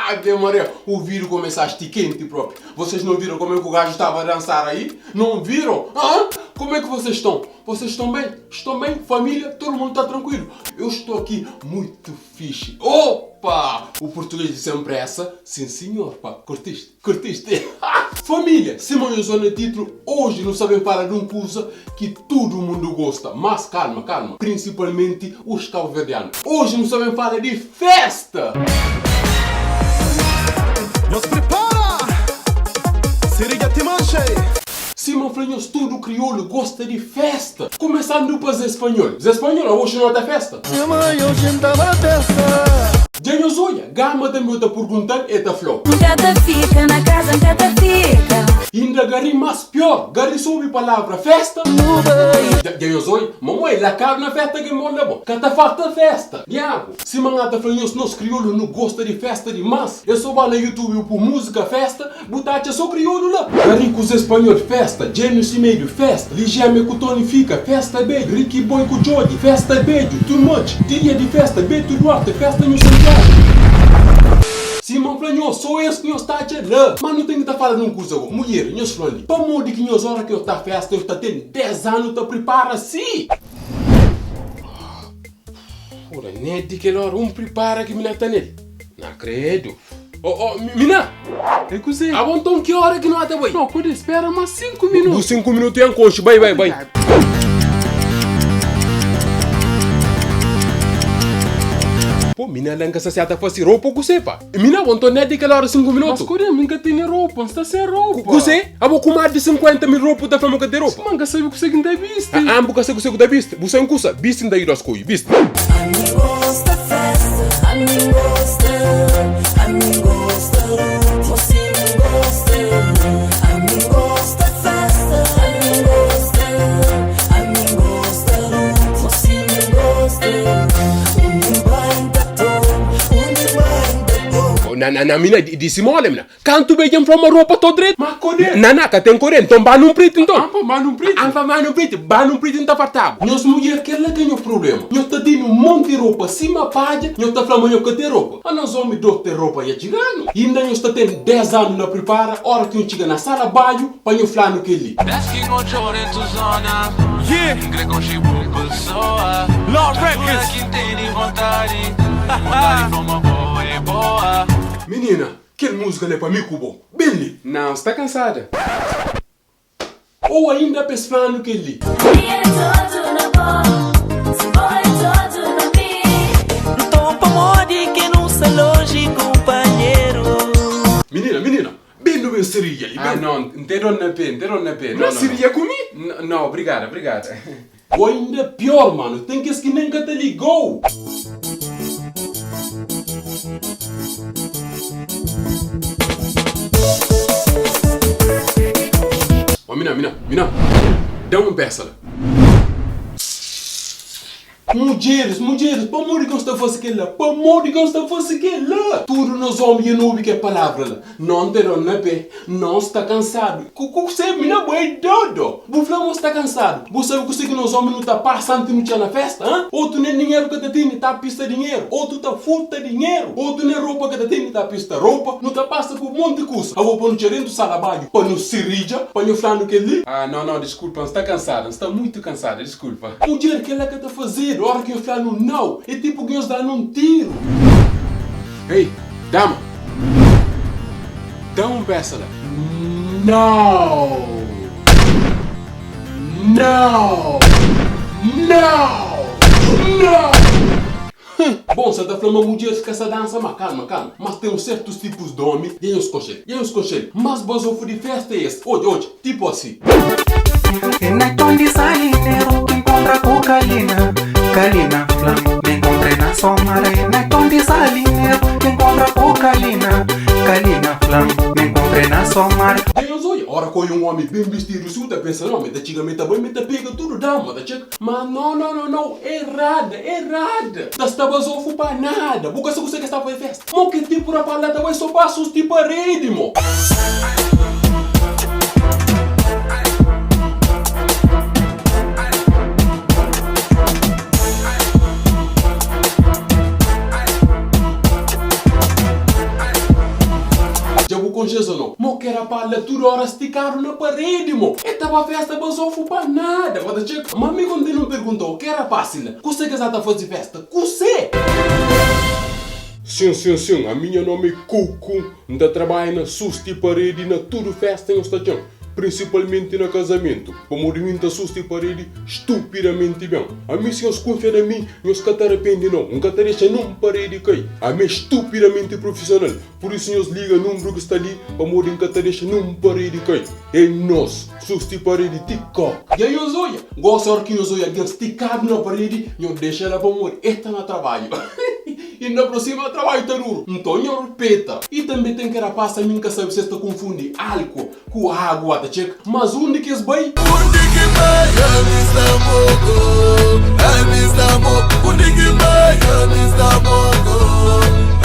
Ave Maria, o vídeo começa a esti quente próprio. Vocês não viram como é que o gajo estava a dançar aí? Não viram? Hã? Como é que vocês estão? Vocês estão bem? Estão bem? Família? Todo mundo está tranquilo? Eu estou aqui muito fixe. Opa! O português de sem pressa? Sim senhor, pá. Curtiste? Curtiste? Família, Simão e Zona Título, hoje não sabem falar de um coisa que todo mundo gosta. Mas calma, calma. Principalmente os cabo-verdianos. Hoje não sabem falar de festa! Nhos prepara! Siriga ti manxe! Sima fla nhos tudu kriolu gosta di festa. Kumesandu pa Zé Spanhol. Zé Spanhol, aoxi no ta festa? Sima oxi N ta ba festa. Dja nhos odja? Gama tanbe u ta purgunta-l, e ta fla-u. N ka ta fika na kaza, N ka ta fika. Inda gari más pior, gari so obi palavra festa. Nu bai. Dja nhos odja? Mamoi, la karu na festa ki molda bo. Ka ta falta festa. Diabu. Sima N ta fla nhos, nos kriolu nu gosta di festa dimás. É so ba na YouTube bu pu múzika festa, bu ta atxa so kriolu la. Gari ku Zé Spanhol, festa. James Semedo, festa. Ligeme ku Tony Fika, festa bedju. Ricky Boy ku Djodje, festa bedju. Too much, dia di festa. Beto Duarte, festa nhu Santiago. Sima N fla nhos, so es ki nhos ta atxa la. Ma nu ten ki ta fala di un kuza go. Mulher, nhos fla-m li, pamodi ki nhos ora ki nhos ta festa nhos ta ten 10 anu ta pripara si? Ora, ne di kel ora, un pripara ki mi na ta nel. Na kredu. Oh, oh, mi na! É kuzê? Abo nton ki ora ki no ata bai? No, pode spera mas 5 minutu. Bu 5 minutu yan konxi. Bai, bai, bai. Pô, mi na la nka sa si ata fasi ropa kuzê pa? Mi na, abo nton ne di kel ora 5 minutu? Mas kode, mi nka tene ropa, nsta sen ropa. Kuzê? Abo ku mas di 50 mil ropa bu ta fla ma ka ten ropa? Ma nka sabe kuzê ki nta bisti. Ah, bu ka sabe kuzê ku ta bisti? Bu sabe kusa? Bisti nta yuda skoji, bisti. Ami gosta festa, ami gosta, ami gosta Mosi mi gosta, ami gosta festa, ami gosta, ami gosta Mosi mi gosta, undi bai nta toma, undi bai nta toma. Na, na, na, mina, di si mole, mina. Kantu be dja-m fla ma ropa to dretu. Ma kode? Na na, ka ten kode. Nton ba nun priti nton. Anpa ba nun priti? Anpa ba nun priti. Ba nun priti N ta farta-bu. Nhos mudjer, kel-la ka nho prubléma. Nho ta tene un monti ropa sima padja, nho ta fla ma nho ka ten ropa. A nos omi dor ten ropa dja txiga-nu. Inda nho sta ten des anu na pripara, ora ki nho txiga na sala badju pa nho fla-nu kel-li. Des ki N odja-u dentu zona Yeah. N kre konxe bu pesoa Law Dja dura Records. ki N tene vontadi Vontadi fla ma bo é boa. Minina, Kel múzika la é pa mi ku bo. Ben li. Não, sta kansada. Ou ainda pa es fla-nu kel-li. Mi é todo na bo, si bo é todo na mi. Nton pamodi ki nu sta lonji kunpanheru? Minina, minina, ben nu ben siria li, Ah, ben. não, N te dor na pé, N te dor na pé. Na Não, não, não. siria ku mi? Não, não, obrigada, obrigada. Ou ainda pior, mano, ten kes ki nen ka ta ligou. Ó, mina, mina, mina, da-m un pesa la. Mudjeris, mudjeris, pamodi ki nhos ta fase kel-la? Pamodi ki nhos ta fase kel-la? Tudu nos ómi dja nu obi kel palavra la. Non ta dor na pé, non sta kansadu. Ku kuse? Mina bo é dodo! Bu fla ma sta kansadu. Bu sabe kuse ki nos ómi nu ta pasa anti nu txa na festa, han? Otu nen dinheru ka ta tene, ta pista dinheru. Otu ta furta dinheru. Otu nen ropa ka ta tene, ta pista ropa. Nu ta pasa pa monti kusa. Abo pa nu txa dentu sala badju, pa nu siridja, pa nhu fla-nu kel-li? Ah, no, no, diskulpa, N sta kansada, N sta muitu kansada, diskulpa. Mudjer, kel-la ka ta fazedu. Óra ki nhos fla-nu nau, é tipu ki nhos da-nu un tiru. Ei, dama! Da un pesa la. Nau! Nau! Nau! Nau! Hum! Bon, sa ta fla ma mudjeris ka sa dansa, ma kalma, kalma. Mas ten un sertus tipus di omi, dja nhos konxe-l, dja nhos konxe-l. Mas bazofu di festa é es. Odja, odja, tipu asi. É na ton di Salineru ki nkontra ku Kalina Kalina fla-m ma enkontra na Somara É na ton di Salineru ki nkontra ku Kalina Kalina fla-m ma enkontra na Somara. Dja nhos odja, ora ku odja un omi ben bistidu si, bu ta pensa, no, mi ta txiga, mi ta bai, mi ta pega tudu dama, ta txeka. Ma no, no, no, no, errada, errada! Ta sta bazofu pa nada, bu ka sa kuse ke sta faze festa. Mo ke tipu rapaz la ta bai so pa susti paredi mo. konxe-s o no. Mo ke rapaz la tudu ora stikadu na paredi mo. E ta ba festa bazofu pa nada. Bo ta txeka. Ma mi kontinua N pergunta-u, ke rapaz la, kuse ke sa ta faze festa? Kuse? Sin, sin, sin, ami nha nomi é Kuku, N ta trabadja na susti paredi na tudu festa nhos ta txen, prinsipalmenti na kazamentu, pamodi mi N ta susti paredi stupidamenti ben. Ami si nhos kunfia na mi, nhos ka ta rapendi nau, N ka ta dexa nun paredi kai. Ami é stupidamenti prufisional, pur isu nhos liga nunbru ki sta li, pamodi N ka ta dexa nun paredi kai. É nos, susti paredi ti kok. Dja nhos odja? Gosi ora ki nhos odja algen stikadu na paredi, nhos dexa la pamodi el ta na trabadju. Inda por sima trabadju ta duru. Nton nho rupeta. I tanbe ten ki rapaz ami nka sabe si es ta kunfundi alku ku agu ata txeka. Mas undi ki es bai? Undi ki bai ami sta moku ami sta moku undi ki bai ami sta moku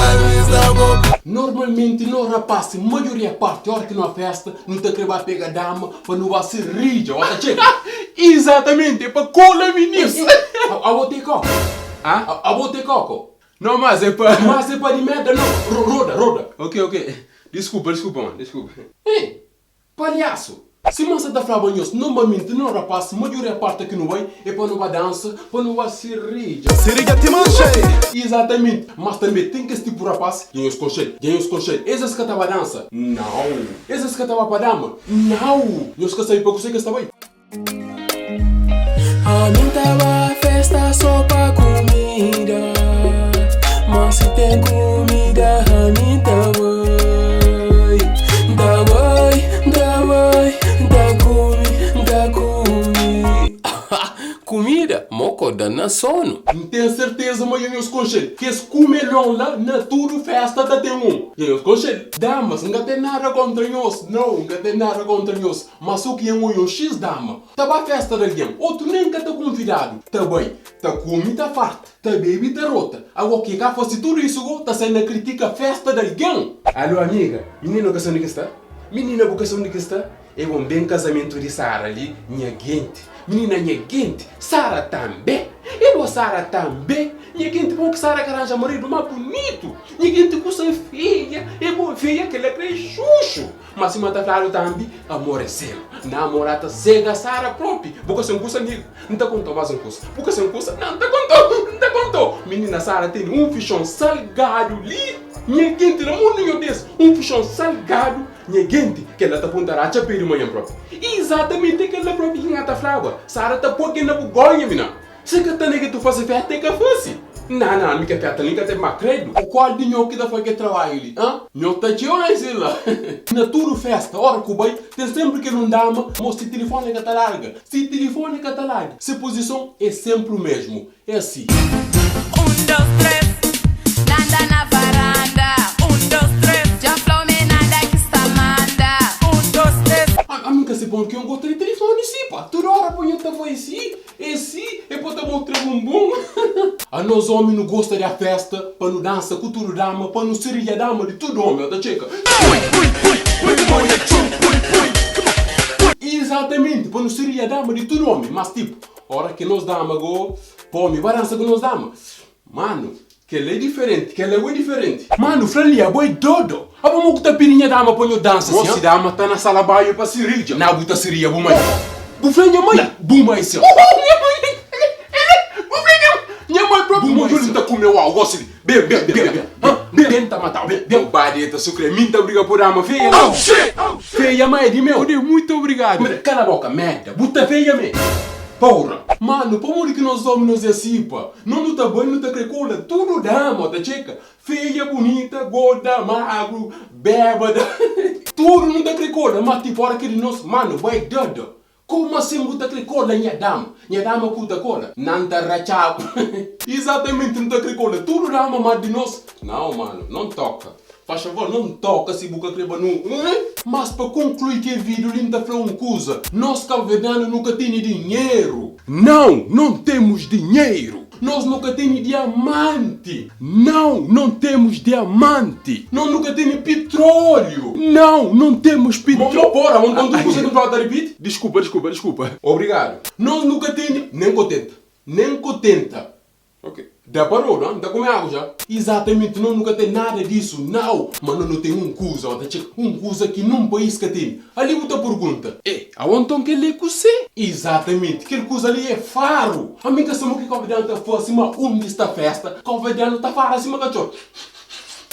ami sta moku. Normalmenti no rapaz maioria parti ora ki no festa nu ta kre ba pega dama pa nu ba se rija ata txeka. Izatamenti é pa kola minis. Abo te koko. Ah? Abo te koko. Não, mas é pa. Mas é pa di merda não. Roda, roda. Ok, ok. Desculpa, desculpa, mano, desculpa. Ei, palhaço! Sima N sa ta flaba nhos, normalmenti no rapaz, maioria parti ki nu bai é pa nu ba dansa, pa nu ba sirija. Sirija ti manxe! Izatamenti! Mas tanbe ten kes tipu rapaz, dja nhos konxe-l, dja nhos konxe-l, es es ka ta ba dansa? Nau! Es es ka ta ba pa dama? Nau! Nhos ka sabe pa kuse ki es ta bai? Ami ta ba festa so pa kumida Ma si ten kumida ami ta bai Ta bai, ta bai, ta kumi, ta kumi Kumida, moko da na sonu. N ten serteza ma dja nhos konxe-l. Kes kumelon la na tudu festa ta ten un. Dja nhos konxe-l. Damas, N ka ten nada kontra nhos. Nau, N ka ten nada kontra nhos. Ma so ki N oia un xis dama ta ba festa di algen, otu nen ka ta kunvidadu, ta bai, ta kume, ta farta, ta bebe, ta rota. Ago ki ka fase tudu isu go ta sai na kritika festa di algen. Alo amiga, minina bu ka sa undi ki sta? Minina bu ka sa undi ki sta? E bon ben kazamentu di Sara li nha genti. Minina nha genti, Sara tanbe. E bo Sara tanbe. Nha genti bon ki Sara ka ranja maridu ma bunitu. Nha genti kusa feia, e bo feia kela kre xuxu. Ma sima ta fladu tambi, amor é segu. Namora ta sega Sara propi. Bu ka sen kusa, amigu? N ta kontau mas un kusa. Bu ka sen kusa? Na, N ta kontau, N ta kontau. Minina Sara tene un fixon salgadu li. Nha genti, na mundu nho des, un fixon salgadu. Nha genti, kel-la ta punta ratxa pé di manhan propi. Izatamenti é kel-la propi ki N ta flaba. Sara ta poi kel na bu gonha, mina. Si ka ta nega tu fase festa e ka fase. Na na mi ka festa nin ka ten ma kredu. O kual di nho ki ta fai ke trabadju li ha? Nho ta txeu na si la. Na tudu festa ora ku bai ten sempri kel un dama mo si tilifoni ka ta larga si tilifoni ka ta larga se pozison e sempri u mesmu e asi. Um, dos, tres. Nanda na varanda. Um, dos, tres. Dja fla-u m'é nada ki sta manda. Um, dos, tres. Ami ka si pon ki N gosta di tilifoni si pa tudu ora pa nho ta fai si. E si e po ta mostra bumbum. Anos omi nu gosta di a festa pa nu dansa ku tudu dama pa nu siria dama di tudu omi ota txeka. Izatamenti pa nu siria dama di tudu omi mas tipo ora ki nos dama go pa omi ba dansa ku nos dama manu kel la é diferenti kel la go é diferenti. Manu fla li abo é dodo abo mo ku ta pidi nha dama pa nho dansa si ha. Dama ta na sala banho pa sirija. Na bu ta siria bu mai. Bu fla nha mai? Bu mai sim. Nha mai Bu fla nha nha mai propi. Bu mai sim. Ta kume wau gosi li. Ben ben ben ben ben ben ta matau ben ben. Badi ta sukre min ta briga po dama feia la. Feia ma é di meu. Ode muito obrigado. Kala boka merda bu ta feia me. Porra. Mano pamodi ki nos omi nos é si pa. No nu ta bai nu ta kre kola tudu dama ta txeka feia bunita gorda magru bebada tudu nu ta kre kola ma tipo ora ki di nos mano bai dada como asin bu ta kre kola nha dama nha dama ku ta kola nan ta ratxabu exatamente nu ta kre kola tudu dama ma di nos nao mano non toka Faz favor non toka si bu ka kre ba nu Mas pa konklui ke video li nta fla un kuza nos kabuverdianu nu ka tene dinheru Não, não temos dinheiro Nos nu ka tene diamanti Não, não temos diamante Nos nu ka tene pitróleo Não, não temos pitróleo Mo pora, mo nkontra un kuza ki nfla ta ripiti Desculpa, desculpa, desculpa Obrigado Nos nu ka tene Nem ko tenta, nem ko tenta Ok. Da pa rodu, ah, N ta kume agu ja. Izatamenti, no nu ka ten nada disu, nau! Ma no nu ten un kuza, o ta txeka, un kuza ki nun país ka tene. Ali bu ta purgunta, E, aô nton kel-li é kusé? Izatamenti, kel kuza li é faru! Ami N ka sa mo ki Kóvedianu ta fase, ma undi sta festa, Kóvedianu ta fara sima katxor.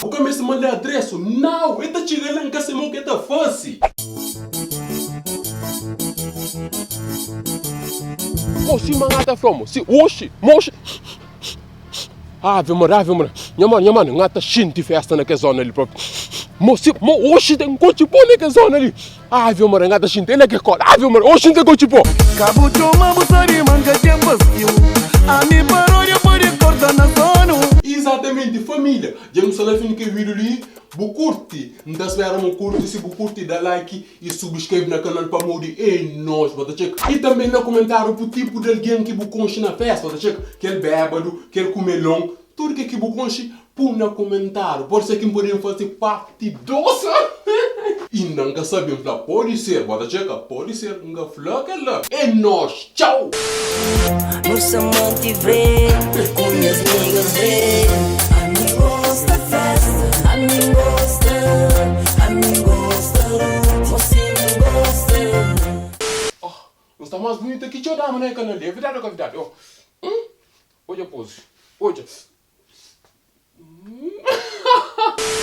Bu ka meste manda adresu, nau! E ta txiga la, N ka sa mo ki e ta fase. Mo sima N ta fla-u, mo si, oxi, mo oxi. Ave Maria, ave Maria. Nha mano, nha mano, N ta xinti festa na kes zona li propi. Mo si, mo oxi ten kotxi pó na kes zona li. Ave Maria, N ta xinti, el é ke kola. Ave Maria, oxi ten kotxi pó. Ka bu txoma bu sabe ma N ka ten bastiu Ami paródia pode korta na sonu. Izatamenti familia, dja nu sta na fin di kel video li, bu kurti? N ta spera ma bu kurti, si bu kurti da like I subscreve na canal pamodi é nos bo ta txeka. I tambe na comentário bu tipo de alguém ki bu conxe na festa bo ta txeka. Kel bébado, kel kumelon, tudo ke ki bu conxe pu na comentário. Pode ser ki N podem faze parte 2. Inda N ka sabe N fla pode ser bo ta txeka pode ser N ka fla kela. É nos txau. Nu sa manti vre Ku nhas migas vre Ami gosta festa Ami gosta Ami gosta Mosi mi gosta. Oh, N sta más bunita ki txeu dama na e kanal li. É verdadi ou ka verdadi? Oh, hum, odja pozi, odja. Hum.